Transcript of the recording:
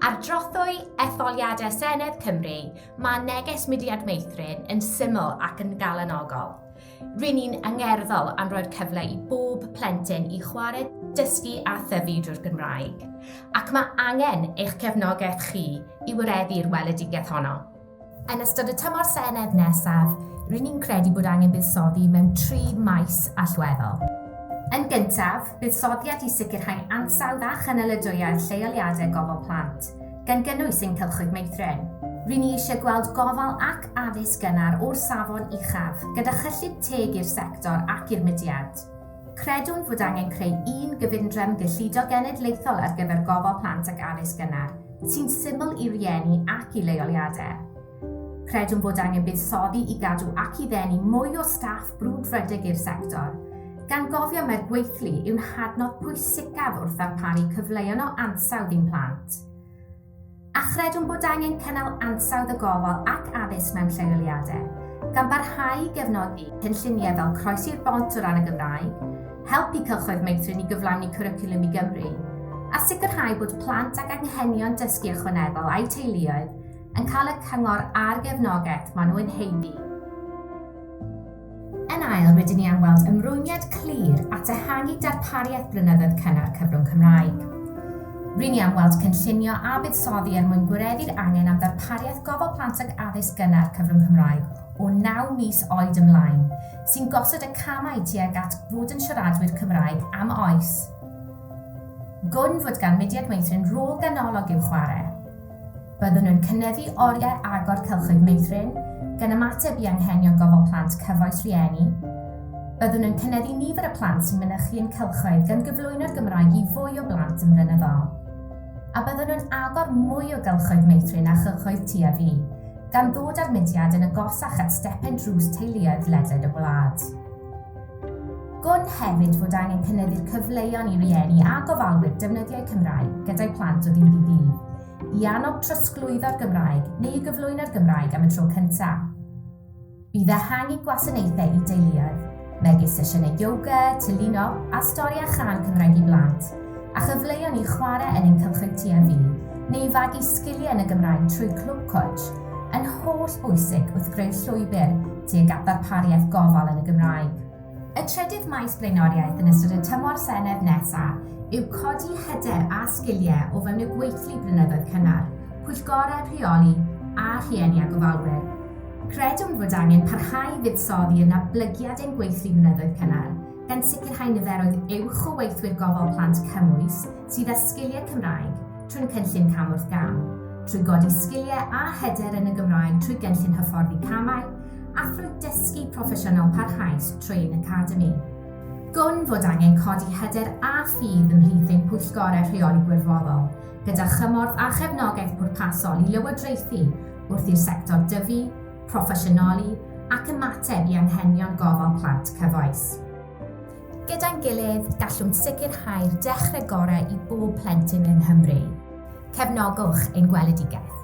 Ar drothwy etholiadau Senedd Cymru, mae neges Mudiad Meithrin yn syml ac yn galonogol. Ry'n ni'n angerddol am roi'r cyfle i bob plentyn i chwarae, dysgu a thyfu drwy'r Gymraeg, ac mae angen eich cefnogaeth chi i wireddu'r weledigaeth honno. Yn ystod y tymor Senedd nesaf, ry'n ni'n credu bod angen buddsoddi mewn tri maes allweddol. Yn gyntaf, buddsoddiad i sicrhau ansawdd a chynaladwyedd lleoliadau gofal plant, gan gynnwys ein cylchoedd meithrin. Ry'n ni eisiau gweld gofal ac addysg gynnar o'r safon uchaf, gyda chyllid teg i'r sector ac i'r mudiad. Credwn fod angen creu un gyfundrefn gyllido genedlaethol ar gyfer gofal plant ac addysg gynnar, sy'n syml i rieni ac i leoliadau. Credwn fod angen buddsoddi i gadw ac i ddenu mwy o staff brwdfrydig i'r sector, gan gofio mai'r gweithlu yw'n hadnodd pwysicaf wrth ddarparu cyfleon o ansawdd i'n plant. A chredwn bod angen cynnal ansawdd y gofal ac addysg mewn lleoliadau, gan barhau i gefnogi cynlluniau fel Croesi'r Bont o ran y Gymraeg, helpu cylchoedd meithrin i gyflawni Cwricwlwm i Gymru, a sicrhau bod plant ag anghenion dysgu ychwanegol a'u teuluoedd yn cael y cyngor a'r gefnogaeth maen nhw'n haeddu. Yn ail, rydyn ni am weld ymrwymiad clir at ehangu darpariaeth blynyddoedd cynnar cyfrwng Cymraeg. Ry'n ni am weld cynllunio a buddsoddi er mwyn gwireddu'r angen am ddarpariaeth gofal plant ac addysg gynnar cyfrwng Cymraeg o naw mis oed ymlaen, sy'n gosod y camau tuag at fod yn siaradwyr Cymraeg am oes. Gwn fod gan Mudiad Meithrin rôl ganolog i'w chwarae. Byddwn yn cynyddu oriau agor cylchoedd meithrin, gan ymateb i anghenion gofal plant cyfoes rhieni. Byddwn yn cynyddu nifer y plant sy'n mynychu ein cylchoedd gan gyflwyno'r Gymraeg i fwy o blant yn flynyddol. A byddwn yn agor mwy o gylchoedd meithrin a chylchoedd Ti a Fi, gan ddod â'r mudiad yn agosach at stepen drws teuluoedd ledled y wlad. Gwn hefyd fod angen cynyddu'r cyfleon i rieni a gofalwyr defnyddio'u Cymraeg gyda'u plant o ddydd i ddydd, i annog trosglwyddo'r Gymraeg neu i gyflwyno'r Gymraeg am y tro cyntaf. Bydd ehangu gwasanaethau i deuluoedd, megis sesiynau yoga, tylino a stori a chân Cymraeg i blant, a chyfleon i chwarae yn ein cylchoedd Ti a Fi, neu i fagu sgiliau yn y Gymraeg trwy Clwb Cwtsh, yn holl bwysig wrth greu llwybr tuag at ddarpariaeth gofal yn y Gymraeg. Y trydydd maes blaenoriaeth yn ystod y tymor Senedd nesaf yw codi hyder a sgiliau o fewn y gweithlu blynyddoedd cynnar, pwyllgorau rheoli a rhieni a gofalwyr. Credwn fod angen parhau i fuddsoddi yn natblygiad ein gweithlu blynyddoedd cynnar, gan sicrhau niferoedd uwch o weithwyr gofal plant cymwys sydd â sgiliau Cymraeg trwy'n cynllun Cam wrth Gam, trwy godi sgiliau a hyder yn y Gymraeg trwy gynllun hyfforddi Camau, a thrwy dysgu proffesiynol parhaus trwy ein Academi. Gwn fod angen codi hyder a ffydd ymhlith ein pwyllgorau rheoli gwirfoddol, gyda chymorth a chefnogaeth pwrpasol i lywodraethu wrth i'r sector dyfu, proffesiynoli ac ymateb i anghenion gofal plant cyfoes. Gyda'n gilydd, gallwn sicrhau'r dechrau gorau i bob plentyn yng Nghymru. Cefnogwch ein gweledigaeth.